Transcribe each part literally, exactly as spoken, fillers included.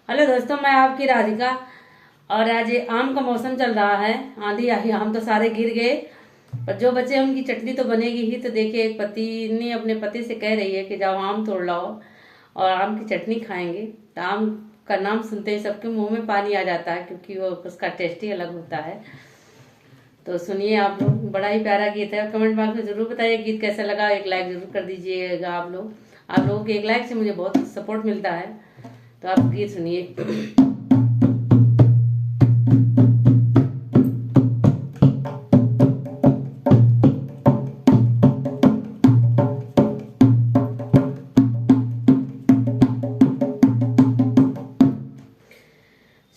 हेलो दोस्तों, मैं आपकी राधिका। और आज ये आम का मौसम चल रहा है, आंधी आई, आम तो सारे गिर गए, पर जो बचे उनकी चटनी तो बनेगी ही। तो देखिए, एक पति ने अपने पति से कह रही है कि जाओ आम तोड़ लाओ और आम की चटनी खाएंगे। तो आम का नाम सुनते ही सबके मुंह में पानी आ जाता है, क्योंकि वो, उसका टेस्ट ही अलग होता है। तो सुनिए आप लोग, बड़ा ही प्यारा गीत है। कमेंट बॉक्स में ज़रूर बताइए गीत कैसा लगा, एक लाइक ज़रूर कर दीजिएगा आप लोग। आप लोगों के एक लाइक से मुझे बहुत सपोर्ट मिलता है। तो आप गीत सुनिए।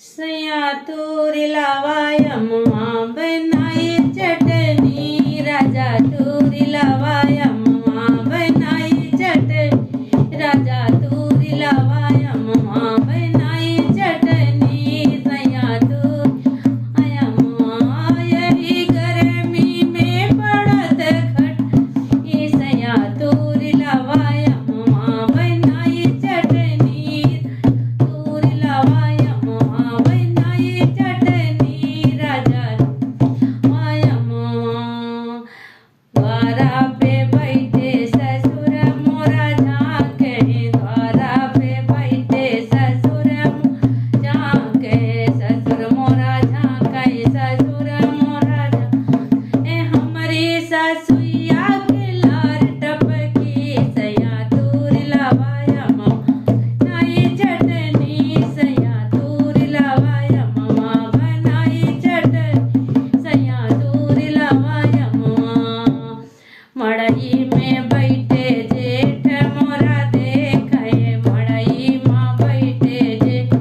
सैया तूरी लावा अमवा बनाई चटनी, राजा तूरी लावा अमवा बनाई चटनी, राजा तूरी लावा अमवा बनाई चटनी, सैया तूरी अमवा यही गर्मी में पड़त खट, ए सैया तूरी लावा अमवा बनाई चटनी, तूरी लावा अमवा बनाई चटनी, राजा अमवा। द्वारा पे बैठे ससुर मोरा झांके, द्वारा पे बैठे ससुर मोरा झांके, ससुर मोरा झांके, ससुर मोरा झांके। ए हमरी सासुइया के लार टपकी, सैया तूरी लावा अमवा बनाई चटनी, सैया तूरी लावा अमवा बनाई चटनी, सैया तूरी लावा अमवा। मड़ई में बैठे जेठ मोरा देखे, मड़ई में बैठे जेठ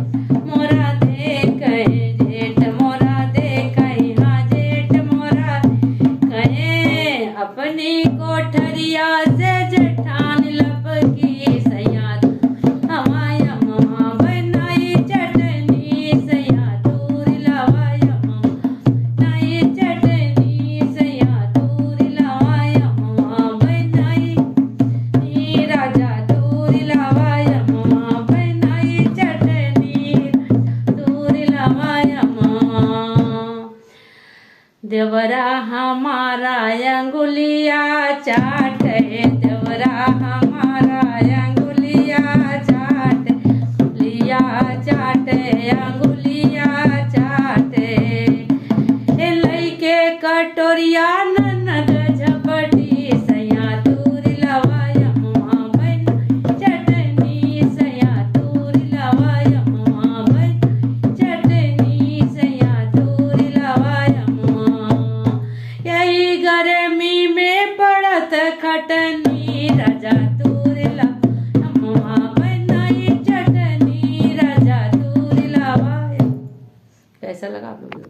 मोरा देखे, जेठ मोरा देखे, हाँ जेठ मोरा कहे, अपनी कोठरिया से जेठान लपकी, सैया अमवा बनाई चटनी, सैया तूरी लावा अमवा बनाई चटनी, सैया तूरी लावा अमवा बनाई, ए राजा तूरी लावा अमवा बनाई चटनी, तूरी लावा अमवा। देवरा हमारा अंगुलिया चाटे, देवरा हमारा अंगुलिया चाटे, अंगुलिया चाटे, अंगुलिया चाटे। ए लइके कटोरिया ननद झपटी, सैया तूरी लावा अमवा बनाई चटनी, सैया तूरी लावा अमवा बनाई चटनी, सैया तूरी लावा अमवा। यही गर्मी में पड़त खटनी, राजा तूरी लावा अमवा बनाई चटनी, राजा तूरी लावा। कैसा लगा आप लोगों को?